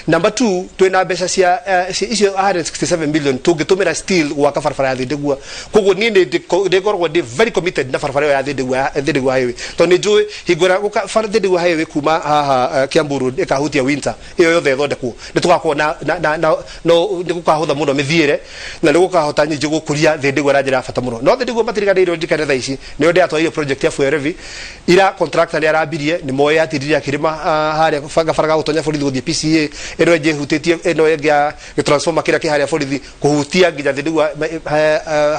Number two, twĩna mbeca cia icio 167 million tũngĩtũmĩra still gwaka barabara ya Thindigua. Koguo niĩ nĩ ndĩkoragwo ndĩ very committed na barabara ĩyo ya Thindigua Highway, tondũ nĩ njũĩ hingo ĩrĩa gũka Thindigua Highway kuma haha Kiambu Road ĩkahutia Winter ĩyo yothe ĩthondekwo, nĩ tũgakorwo na no nĩ gũkahũtha mũno mĩthiĩre na nĩ gũkahota nyingĩ gũkũria Thindigua na njĩra ya bata mũno. No Thindigua matiriganĩirwo. Ndirikane thaa ici nĩo ndĩratwarire project ya fuel levy ira, contractor nĩ arambirie, nĩ moĩ atindirie akĩrĩma harĩa barabara ga gũtonya borithi gũthiĩ PCA, ĩno ĩngĩ ĩhutĩtie ĩno ĩngĩ ya transformer kĩrĩa kĩ harĩa borithi kũhutia nginya Thindigua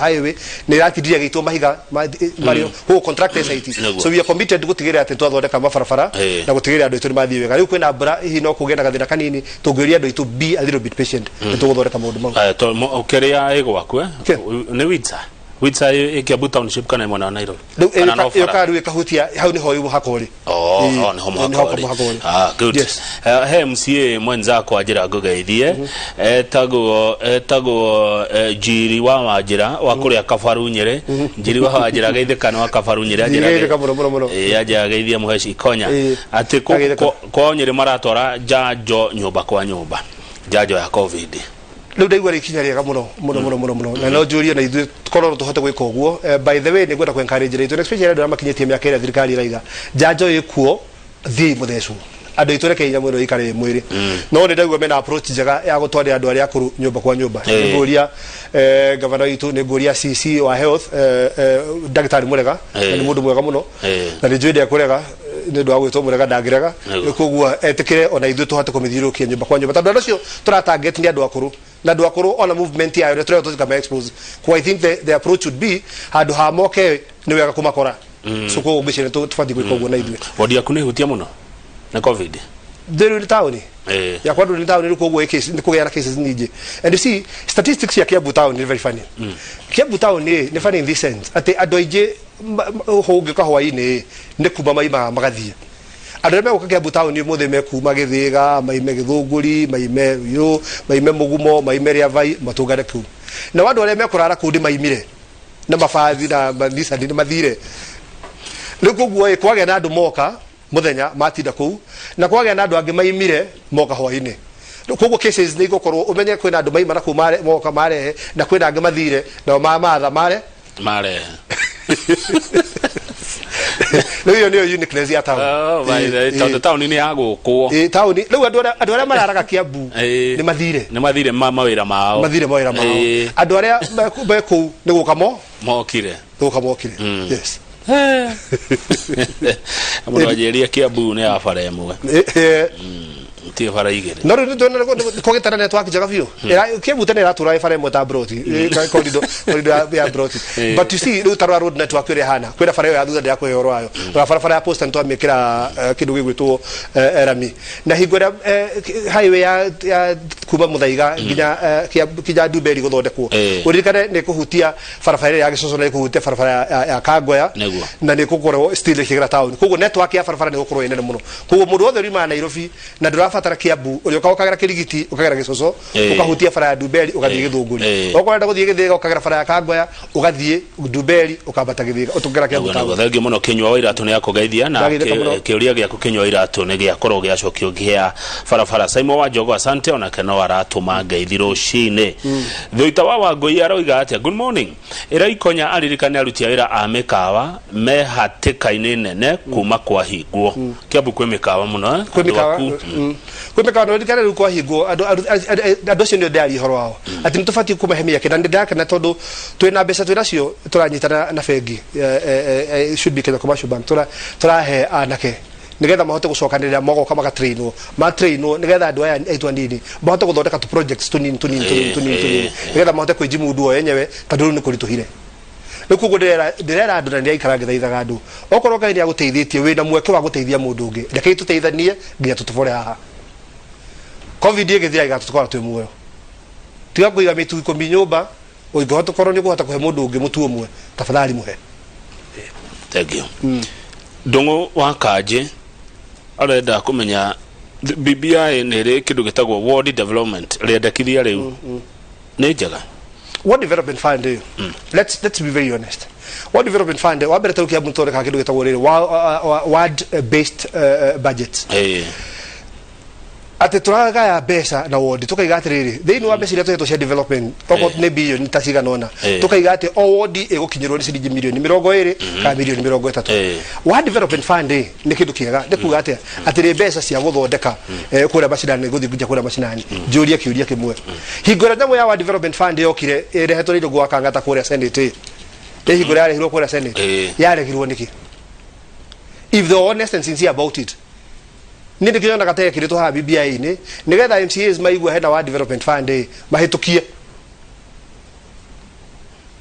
Highway, nĩ ĩratindirie agĩitwo mahiga marĩo koguo contractor site. So we are committed gũtigĩrĩra atĩ twathondeka mabarabara na gũtigĩrĩra andũ aitũ nĩ mathiĩ wega. Rĩu kwĩna mbura, hihi no kũgĩe na gathĩna kanini. Tũngĩũria andũ aitũ be a little bit patient, nĩ tũgũthondeka maũndũ mau. Aya, to kĩrĩa ĩ gwaku, eh? Kĩ? Nĩ Windsor. Windsor ĩ Kiambu Township kana ĩ mwena wa Nairobi? Rĩu Kana no ĩyo bara? karu ĩkahutia hau nĩho rĩu mũhaka ũrĩ. Oh, Ĩĩ, oh, niho mũhaka nĩho ũrĩ. mũhaka ũrĩ. Ah, good. Yes. He MCA mwenzakwa njĩra ngũgeithie, etagwo Njiri wa Wanjĩra wa kũrĩa Kabaru Nyĩrĩ. Njiri wa Wanjĩra, geithĩka wa Kabaru Nyĩrĩ. Anjĩra Ngeithĩka mũno mũno mũno. Ĩĩ, anjĩra geithie Mũheci Ikonya atĩ Ageithĩka. kwao Nyĩrĩ maratwara njanjo nyũmba kwa nyũmba, njanjo ya COVID. Rĩu ndaigua rĩ ikinya rĩega mũno mũno mũno mũno mũno, na no njũrie na ithuĩ korwo no tũhote gwĩka ũguo. By the way, nĩ ngwenda kũ encourage andũ aitũ, especially andũ arĩa makinyĩtie mĩaka ĩrĩa thirikari ĩraiga njanjo ĩkuo, thiĩi mũthecwo. Andũ aitũ, reke nyamũ ĩno ĩikare ĩ mwĩrĩ. No nĩ ndaigua mena approach njega ya gũtwarĩra andũ arĩa akũrũ nyũmba kwa nyũmba. Nĩ ngũria gavana witũ, nĩ ngũria CC wa health, ndagĩtarĩ Mũrega, na nĩ mũndũ mwega mũno, na nĩ njũĩ ndekũrega nĩ ũndũ wa gwĩtwo Mũrega, ndangĩrega. Koguo etĩkĩre ona ithuĩ tũhote kũmĩthiũrũrũkia nyũmba kwa nyũmba, tondũ andũ acio tũratarget nĩ andũ akũrũ, na andũ akũrũ ona movement yayo nĩ tũrĩa tũtikama expose. Kwa I think the approach would be handũ ha moke nĩ wega kũmakora. So koguo ngwĩciria nĩ tũbatiĩ gwĩka ũguo na ithuĩ. Wodi yaku nĩ hutia mũno na COVID? Rĩu nĩ taũni yakwa ndũ nĩ taũni. Rĩu koguo nĩ kũgĩa na cases nyingĩ. And you see, statistics ya Kiambu town nĩ very funny. Kiambu town nĩ funny in this sense atĩ andũ aingĩ ũngĩũka hwaĩ-inĩ nĩ kuma maimaga magathiĩ. Andũ arĩa megũka Kiambu town ũmũthĩ mekuma Gĩthĩga, maime Gĩthũngũri, maime Ruiru, maime Mũgumo, maime Rĩavai, matũngane kũu. Nao andũ arĩa mekũrara kũu nĩ maimire na mabathi na manicani, nĩ mathire. Rĩu koguo ĩ kwagĩa na andũ moka mũthenya matinda kũu, na kwagĩa na andũ angĩ maimire moka hwainĩ. Rĩu koguo cases nĩ igũkorwo, ũmenye kwĩna andũ maima na kũu moka marehe, na kwĩna angĩ mathire nao mamatha mare marehe. Rĩu ĩyo nĩyo uniqueness ya town. Oh, by the tondũ taũni nĩ ya gũkwo. Ĩĩ, taũni rĩu andũ arĩa mararaga Kiambu nĩ mathire. Nĩ mathire mawĩra mao. Mathire mawĩra mao. Andũ arĩa me kũu nĩ gũka mo mokire. Nĩ gũka mokire, yes. Mũndũ anjĩria Kiambu nĩ ya bara ĩmwe. Ti bara igĩrĩ. No rĩu kũgĩtana network njega biũ. Kiambu tene ĩratũra ĩ bara ĩmwe ta broti, corridor corridor ya broti. But you see, rĩu tarora road network ũrĩa ĩhana, kwĩna bara ĩyo ya thutha ndĩrakũhe ũhoro wayo. Rora barabara ya Posta, nĩtwamĩkĩra kĩndũ gĩgwĩtwo rami, na hingo ĩrĩa highway ya kuma Muthaiga nginya nginya Ndumberi gũthondekwo, ũririkane nĩ kũhutia barabara ĩrĩa ya Gĩcoco na nĩ kũhutia barabara ya Kangoya. Na nĩ kũkorwo still ĩkĩgera town, koguo network ya barabara nĩ gũkorwo ĩ nene mũno. Koguo mũndũ wothe urimaga Nairobi na ndũrabatara Kiambu, ũrĩũka ũkagera Kĩrigiti, ũkagera Gĩcoco, ũkahutia bara ya Ndumberi, ũgathiĩ Gĩthũngũri. Okorwo ũrenda gũthiĩ Gĩthĩga, ũkagera bara ya Kangoya, ũgathiĩ Ndumberi, ũkambata Gĩthĩga, ũtũngera Kiambu Nĩguo, town. Nĩguo. Thengiũ mũno, Kĩnyua wa Iratũ nĩ akũgeithia na Ndageithĩka mũno. Kĩũria gĩaku, Kĩnyua wa Iratũ, nĩ gĩakorwo gĩacokio gĩa barabara. Simon wa Njogo, asante, onake no aratũma ngeithi rũcinĩ. Thũita wa Wangũi aroiga atĩa? Good morning. Ĩra Ikonya aririkane aruti a wĩra a mĩkawa me hatĩka-inĩ nene kuma kwahingwo. Kiambu kwĩ mĩkawa mũno, eh? Kwĩ Andũ mĩkawa. aku. Kwĩ mĩkawa na ũririkane rĩu kwahingwo, andũ acio nĩo ndĩraria ũhoro wao atĩ nĩ tũbatiĩ kũmahe mĩeke, na nĩ ndĩrakena tondũ twĩna mbeca twĩ nacio tũranyitana na bengi, should be Kenya Commercial Bank, tũrahe anake nigetha mahote gucokanĩrĩra, magoka magatrainwo, matrainwo nigetha andũ aya aitũ anini mahote gũthondeka tu projects tunini tunini tunini tunini tunini, nigetha mahote kwĩjimundu o enyewe, tondũ rĩu nĩ kũritũhire. Rĩu koguo ndĩrera andũ na ndĩraikara ngĩthaithaga andũ, okorwo Ngai nĩ agũteithĩtie, wĩna mweke wa gũteithia mũndũ ũngĩ, rekei tũteithanie nginya tũtobore haha. Covid ĩgĩthira ĩgatũtwara twĩ muoyo. Tiga kũiga mĩtu 10 nyũmba, ũngĩhota korwo nĩ ũkũhota kũhe mũndũ ũngĩ mũtu ũmwe, tafadhali mũhe. Thank you. Ndũng'ũ wa Kanjĩ arenda kũmenya BBI nĩ ĩrĩ kĩndũ gĩtagwo ward development rĩendekithia rĩu nĩ njega. Ward Development Fund ĩyo, let's be very honest, Ward Development Fund wa mbere, tarĩu Kiambu nĩtũthondekaga kĩndũ gĩtagwo rĩrĩ ward based budget, atĩ tũragaya mbeca na wodi, tukaiga atĩrĩrĩ, thĩinĩ wa mbeca iria tũhetwo cia development, okorwo nĩ bilioni ta cigana ũna, tukaiga atĩ o wodi ĩgũkinyĩrwo nĩ ciringi mirioni 20 kana mirioni 30. Ward Development Fund ĩ nĩ kĩndũ kĩega, nĩ kuga atĩa? Atĩ nĩ mbeca cia gũthondeka kũrĩa macinani, gũthiĩ nginya kũrĩa macinani. Njũrie kĩũria kĩmwe: hingo ĩrĩa nyamũ ya Ward Development Fund yokire ĩrehetwo nĩ Irũngũ wa Kang'ata kũrĩa Senate ĩ, ĩ hingo ĩrĩa yarehirwo kũrĩa Senate, yaregirwo nĩkĩ? If they were honest and sincere about it, niĩ ndĩkĩonaga ta ĩkĩrĩtwo haha BBI-inĩ nĩgetha MCAs maigua hena Ward Development Fund ĩ mahĩtũkie.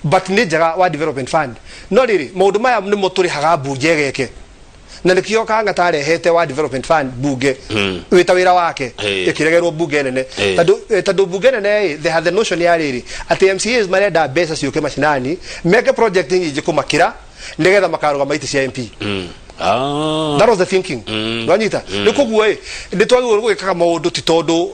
But nĩ njega Ward Development Fund, no rĩrĩ, maũndũ maya nĩmo tũrĩhaga mbunge ĩgeke, na nĩkĩo Kang'ata arehete Ward Development Fund bunge wĩta wĩra wake, ĩkĩregerwo bunge nene, tondũ bunge nene ĩ, they had the notion ya rĩrĩ, atĩ MCAs marenda mbeca ciũke macinani meke project nyingĩ kũmakĩra nĩgetha makarũgama itĩ cia MP. That was the thinking. Nwanyita nĩ koguo ĩ nĩ twagĩrĩirwo gwĩkaga maũndũ, ti tondũ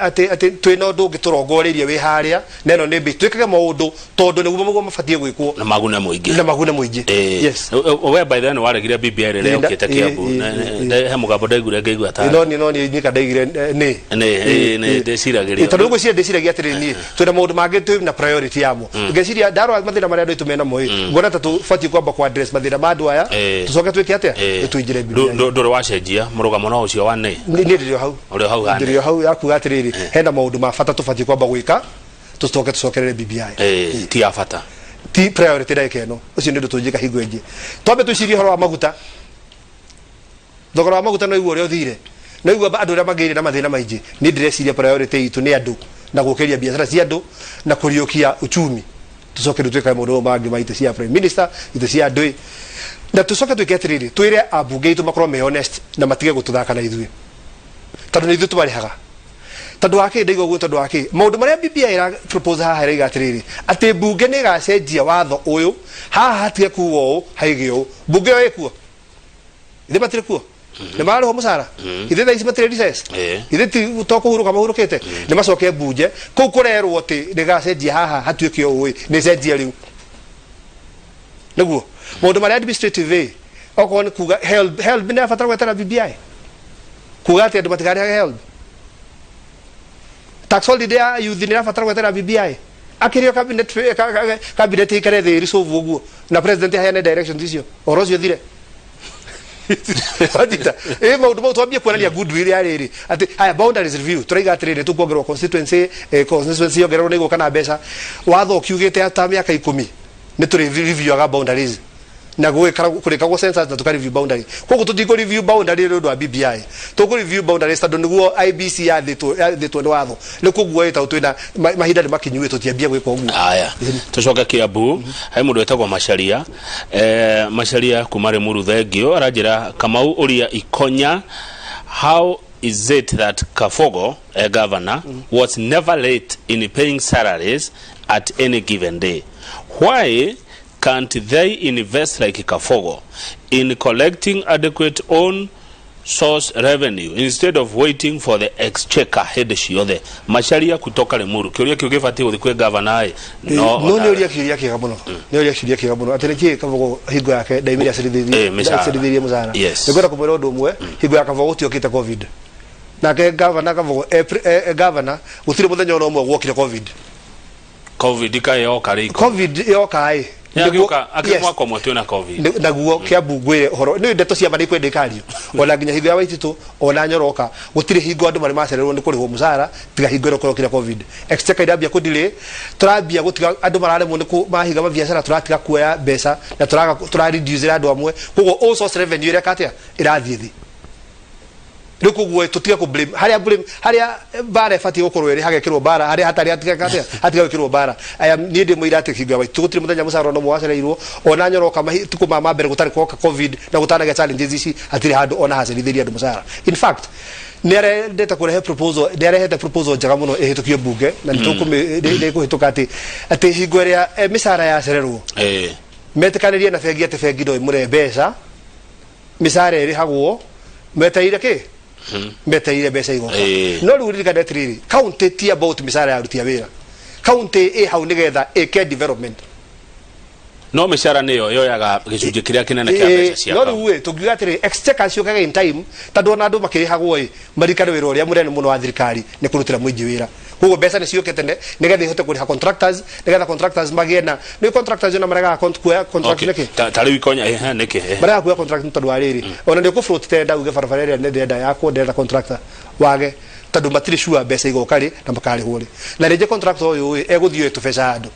atĩ twĩna ũndũ ũngĩ tũrongoreirie wĩ harĩa na ĩno nĩ mbĩ, twĩkage maũndũ tondũ nĩguo mabatiĩ gwĩkwo. Na magune mũingĩ. Na magune mũingĩ. Yes. We by then waregire BBI rĩrĩa yũkĩte Kiambu? He mũgambo ndaiguire ngaigua ta No niĩ nyika ndaigire nĩ nĩ ndĩciragĩria. Tondũ ngwĩciria, ndĩciragia atĩrĩrĩ, niĩ twĩna maũndũ mangĩ twĩ na priority yamo. Ngeciria ndarora mathĩna marĩa andũ aitũ menamo ĩ, nguona ta tũbatiĩ kwamba ku address mathĩna ma andũ aya, tũcoke twĩke atĩa? Tũingĩre BBI. Ndũrĩ wacenjia mũrũgamo no ũcio wa nĩ? Niĩ ndĩrĩ o hau. Ũrĩ o hau hane. Ndĩrĩ o hau ya kuga atĩrĩrĩ, hena maũndũ ma bata tũbatiĩ kwamba gwĩka, tũcoke tũcokerere BBI. Ti ya bata. Ti priority ndagĩka ĩno. Ũcio nĩ ũndũ tũnjĩka hingo ĩngĩ. Twambe twĩcirie ũhoro wa maguta, thogora wa maguta. No igua ũrĩa ũthire, no igua andũ arĩa magĩire na mathĩna maingĩ. Niĩ ndĩreciria priority itũ nĩ andũ na gũkĩria biacara cia andũ na kũriũkia uchumi, tũcoke rĩu twĩkage maũndũ mangĩ ma itĩ cia prime minister, itĩ cia andũ ĩ. Na tũcoke twĩke atĩrĩrĩ, twĩre ambunge aitũ makorwo me honest na matige gũtũthaka na ithuĩ, tondũ nĩ ithuĩ tũmarĩhaga. Tondũ wa kĩ ndaigua ũguo? Tondũ wa kĩ maũndũ marĩa BBI ĩra propose haha ĩraiga atĩrĩrĩ, atĩ mbunge nĩ ĩgacenjia watho ũyũ, haha hatige kuga ũũ, haige ũũ. Mbunge ĩyo ĩkuo? Ithe matirĩ kuo? Nĩ mararĩhwo mũcara? Ithe thaa ici matirĩ recess? Ithe ti to kũhurũka mahurũkĩte? Nĩ macoke mbunge kũu kũrerwo atĩ nĩ ĩgacenjia haha hatuĩke ũũ ĩ, nĩ ĩcenjie rĩu nĩguo maũndũ marĩa administrative ĩ, okorwo nĩ kuga HELB, HELB nĩ yabatara gwetera BBI kuga atĩ andũ matikarĩhage HELB. Tax holiday ya youth nĩ ĩrabatara gwetera BBI? Akĩrĩo cabinet, cabinet ĩikare thĩ resolve ũguo na president aheane directions icio, ũhoro ũcio ũthire. Wanyita ĩ maũndũ mau, twambie kuonania goodwill ya rĩrĩ, atĩ haya, boundaries review, tũraiga atĩrĩrĩ, tũkuongererwo constituency, constituency yongererwo nĩ ĩgũka na mbeca. Watho ũkiugĩte ata mĩaka 10 nĩ tũrĩ reviewaga boundaries. Na kũrĩkagwo census na tũka review boundary. Koguo tũtikũ review boundary nĩ ũndũ wa BBI, tũkũ review boundaries tondũ nĩguo IEBC yathĩtwo nĩ watho. Nĩ koguo ĩtagwo twĩna mahinda nĩ makinyu tũtiambia gwĩka ũguo. Aya, tucoke Kiambu he mũndũ wĩtagwo Macharia, Macharia kuma Limuru. Thengio. Aranjĩra, Kamau, ũria Ikonya, how is it that Kabogo, a governor, was never late in paying salaries at any given day? Why can't they invest like Kabogo in collecting adequate own source revenue instead of waiting for the exchequer hĩndĩ ciothe? Macharia kutoka Limuru. Kĩũria kĩu gĩbatiĩ gũthiĩ kwĩ gavana ĩ? No nĩ ũria kĩũria kĩega mũno, nĩ ũria kĩũria kĩega mũno, atĩ nĩkĩ Kabogo hingo yake ndaimire acerithĩirie mĩcara. Acerithĩirie mũcara. Nĩngwenda kũmwĩra ũndũ ũmwe, hingo ya Kabogo gũtiokĩte COVID. Nake gavana Kabogo e gavana, gũtirĩ mũthenya ona ũmwe gwokire COVID. COVID kaĩ yoka rĩ? COVID yoka ĩ? Yagĩũka akĩrĩ mwaka ũmwe twĩna COVID. Naguo Kiambu, ngwĩre ũhoro, nĩ ndeto cia ma, nĩ ikwenda ikario. Ona nginya hingo ya Waititũ, ona Nyoroka, gũtirĩ hingo andũ marĩ macererwo nĩ kũrĩhwo mũcara tiga hingo ĩrĩa kũrokire COVID. Exchequer irambia kũ delay, tũrambia gũtiga andũ mararemwo nĩ mahinga mabiacara, tũratiga kuoya mbeca na tũraga tũra reduce andũ amwe. Koguo all source revenue ĩreka atĩa? Ĩrathiĩ thĩ. Rĩu koguo tũtige kũ blame harĩa, blame harĩa mbara ĩbatiĩ gũkorwo ĩrĩ, hagekĩrwo mbara harĩa hatarĩ, hatiga atĩa, hatiga gwĩkĩrwo mbara. Aya, niĩ ndĩ mũira atĩ hingo ya Waititũ gũtirĩ mũthenya mũcara ona ũmwe wacereirwo. Ona Nyoroka, matukũ ma mbere gũtarĩ gwoka COVID na gũtanagĩa challenges ici, hatirĩ handũ ona hacerithĩirie andũ mũcara. In fact, nĩ arendete kũrehe proposal, nĩ arehete proposal njega mũno ĩhĩtũkio mbunge na nĩ tũkũmĩ kũhĩtũka, atĩ hingo ĩrĩa mĩcara yacererwo, metĩkanĩrie na bengi atĩ bengi no ĩmũre mbeca, mĩcara ĩrĩhagwo metereire kĩ, metereire mbeca igoka. No rĩu ririkane atĩrĩrĩ, county ti about mĩcara ya aruti a wĩra. County ĩ hau nĩgetha ĩke development. No mĩcara nĩyo yoyaga gĩcunjĩ kĩrĩa kĩnene kĩa mbeca cia No county. Rĩu ĩ, tũngiuga atĩrĩ, exchequer ciũkaga in time, tondũ ona andũ makĩrĩhagwo ĩ, maririkane wĩra ũrĩa mũnene mũno wa thirikari nĩ kũrutĩra mũingĩ wĩra. Koguo mbeca nĩ ciũke tene nĩgetha ihote kũrĩha contractors, nĩgetha contractors magĩe na nĩ contractors ona maregaga kuoya contract. Nĩkĩ? Ta rĩu Ikonya, nĩkĩ? Maregaga kuoya contract nĩ tondũ wa rĩrĩ, ona nĩ ũkũ float tender uge barabara ĩrĩa nĩ ndĩrenda yakwo, ndĩrenda contractor wage, tondũ matirĩ sure mbeca igoka rĩ na makarĩhwo rĩ. Na rĩngĩ contractor ũyũ ĩ, egũthiĩ oe tũbeca handũ,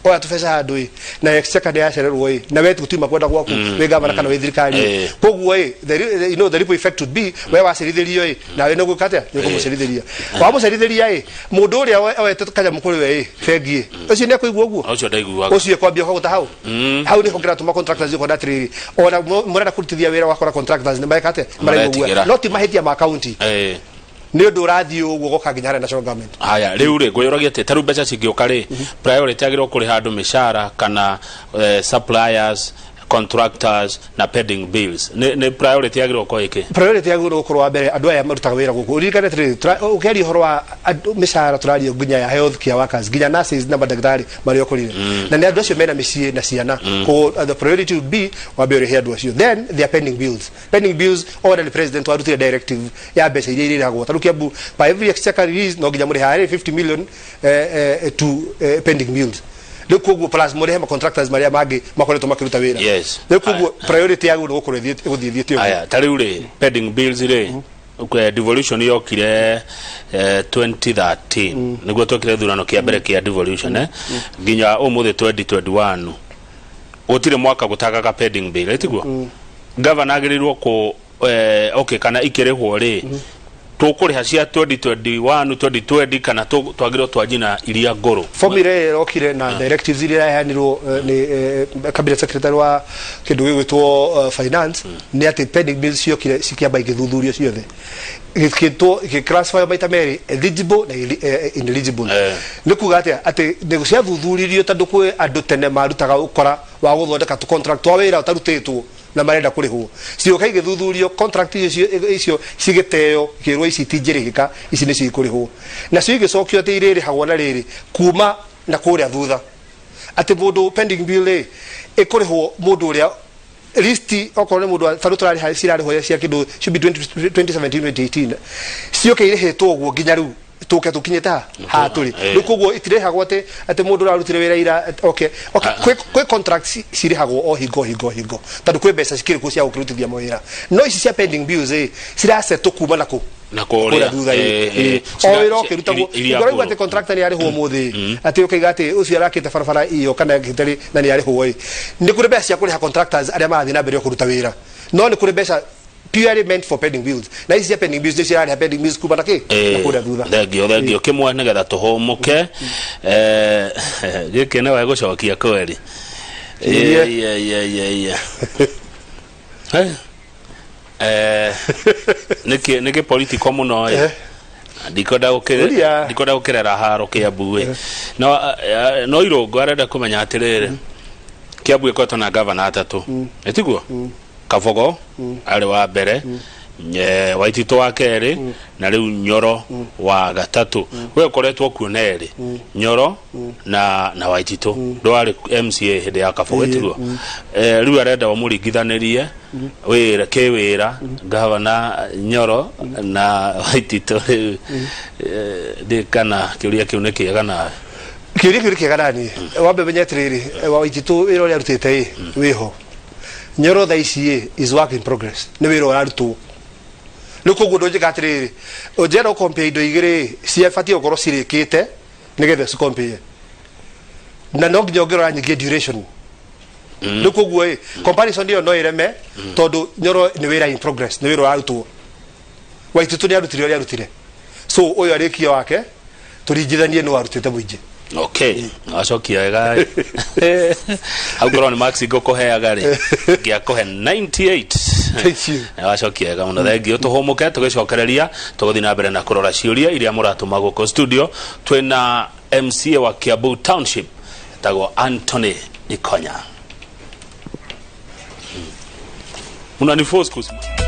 oya tũbeca handũ ĩ, na exchequer nĩ yacererwo ĩ, na we gũtiuma kwenda gwaku wĩ gavana kana wĩ thirikari ĩ. Koguo ĩ, the ripple effect would be we wacerithĩrio ĩ, nawe nĩ ũgwĩka atĩa? Nĩ ũkũmũcerithĩria. Wamũcerithĩria ĩ, mũndũ ũrĩa oete kanyamũ kũrĩ we ĩ, bengi ĩ, ũcio nĩ ekũigua ũguo? Ũcio ndaiguaga. Ũcio kwambia kũgũta hau hau nĩho kĩratũma contractors ũkona atĩrĩrĩ, ona mũrenda kũrutithia wĩra, wakora contractors nĩ mareka atĩa? Maraigua guoya. Maretigĩra. No ti mahĩtia ma county, nĩ ũndũ ũrathiĩ ũguo goka nginya harĩa national government. Haya, rĩu rĩ, ngwĩyũragia atĩ ta rĩu mbeca cingĩũka rĩ, priority agĩrĩirwo kũrĩha andũ mĩcara kana suppliers, contractors na pending bills? Nĩ priority yagĩrĩirwo gũkorwo ĩkĩ? Priority yagĩrĩirwo gũkorwo wa mbere andũ aya marutaga wĩra gũkũ. Ũririkane atĩrĩrĩ, ũkĩaria ũhoro wa andũ mĩcara, tũraria nginya ya health care workers, nginya nurses na mandagĩtarĩ marĩa ũkorire, na nĩ andũ acio mena mĩciĩ na ciana. Koguo the priority would be wambe ũrĩhe andũ acio, then their pending bills. Pending bills, already president warutire directive ya mbeca iria irĩhagwo. Ta rĩu Kiambu, by every exchequer release no nginya mũrĩhe harĩ 50 million to pending bills. Rĩu koguo plus mũrĩhe ma contractors marĩa mangĩ makoretwo makĩruta wĩra. Rĩu koguo priority yagĩrĩirwo nĩ gũkorwo ĩgũthiĩ ĩthiĩte ũguo. Aya, ta rĩu rĩ, pending bills rĩ, devolution yokire 2013, nĩguo twekire thurano kĩa mbere kĩa devolution, nginya ũmũthĩ 2021 gũtirĩ mwaka gũtagaga pending bill, ĩtiguo? Governor agĩrĩirwo kũ okay, kana ikĩrĩhwo rĩ, tũkũrĩha cia 2021, 2020, kana twagĩrĩirwo twanjie na iria ngũrũ? Formula ĩrĩa ĩrokire na directives iria iraheanirwo nĩ cabinet secretary wa kĩndũ gĩgwĩtwo finance nĩ atĩ pending bills ciokire cikĩamba igĩthuthurio ciothe, gĩkĩtwo gĩclassify maita merĩ, eligible na ineligible. Nĩ kuga atĩa? Atĩ nĩ ciathuthuririo tondũ kwĩ andũ tene marutaga ũkora wa gũthondeka tũ contract twa wĩra ũtarutĩtwo na marenda kũrĩhwo. Cioka igĩthuthurio, contract icio cigĩteo, ikĩrwo ici itingĩrĩhĩka, ici nĩcio ikũrĩhwo. Nacio igĩcokio atĩ irĩrĩhagwo na rĩrĩ kuma na kũrĩa thutha, atĩ mũndũ pending bill rĩ, ĩkũrĩhwo mũndũ ũrĩa list, okorwo nĩ mũndũ tarĩu tũrarĩha, cirarĩhwo cia kĩndũ should be 20 2017, 2018, ciũke irĩhĩtwo ũguo nginya rĩu. Tũke tũkinyĩte ha haha tũrĩ. Rĩu koguo itirĩhagwo atĩ mũndũ ũrarutire wĩra ira. Okay. Kwĩ contracts cirĩhagwo o hingo o hingo o hingo, tondũ kwĩ mbeca cikĩrĩ kuo cia gũkĩrutithia mawĩra, no ici cia pending bills ĩ cirasetwo kuma na kũ? Na kũrĩa. Kũrĩa thutha ĩ. O wĩra ũkĩrutagwo iria ũraigua ngũrũ. Atĩ contractor nĩ arĩhwo mũthĩ, atĩ ũkaiga atĩ ũcio arakĩte barabara iyo kana akĩte rĩ na nĩ arĩhwo ĩ, nĩ kũrĩ mbeca cia kũrĩha contractors arĩa marathiĩ na mbere kũruta wĩra, no nĩ kũrĩ mbeca purely meant for pending bills, na ici cia pending bills nĩ cirarĩha pending bills kuma na kĩ na kũrĩa thutha. Thengio, thengio. Kimwe nigetha tuhumuke, gĩkĩ nĩwe gũcokia kweri. Kĩũria. Ye, ye, ye, ye. Nĩkĩ political mũno ĩ? Ndikwenda Ũria. Ndikwenda gũkĩrera haro Kĩambu ĩ, no no Irũngũ arenda kũmenya atĩrĩrĩ, Kĩambu ĩkoretwo na gavana atatũ, ĩtiguo? Kabogo arĩ wa mbere, Waititũ wa kerĩ, na rĩu Nyoro wa gatatũ. We ũkoretwo kuo na erĩ, Nyoro na Waititũ, ndwarĩ MCA hĩndĩ ya Kabogo, ĩtiguo? Rĩu arenda ũmũringithanĩrie wĩra kĩwĩra gavana Nyoro na Waititũ. Rĩu ndĩ kana kĩũria kĩu nĩ kĩega nawe? Kĩũria kĩu nĩ kĩega nani wambe menye atĩrĩrĩ, Waititũ wĩra ũrĩa arutĩte ĩ wĩho. Nyoro thaa ici ĩ is work in progress, nĩ wĩra ũrarutwo. Rĩu koguo ndũnjĩka atĩrĩrĩ, ũnjenda ũkompea indo igĩrĩ ĩ ciabatiĩ gũkorwo cirĩkĩte nĩgetha ũcikompee, na no nginya ũngĩrora nyingĩ duration. Rĩu koguo ĩ comparison ĩyo no ĩreme, tondũ Nyoro nĩ wĩra in progress, nĩ wĩra ũrarutwo. Waititũ nĩ arutire ũrĩa arutire, so ũyũ arĩkia wake tũringithanie nĩ warutĩte mũingĩ. Okay, wacokia wega hau. Korwo nĩ marks ngũkũheaga rĩ, ngĩakũhe 98. Thank you. Na wacokia wega mũno, thengio. Tũhũmũke, tũgĩcokereria tũgũthiĩ na mbere na kũrora ciũria iria mũratũma gũkũ studio. Twĩna MCA wa Kiambu Township, etagwo Anthony Ikonya. Mnaniforce kusimama.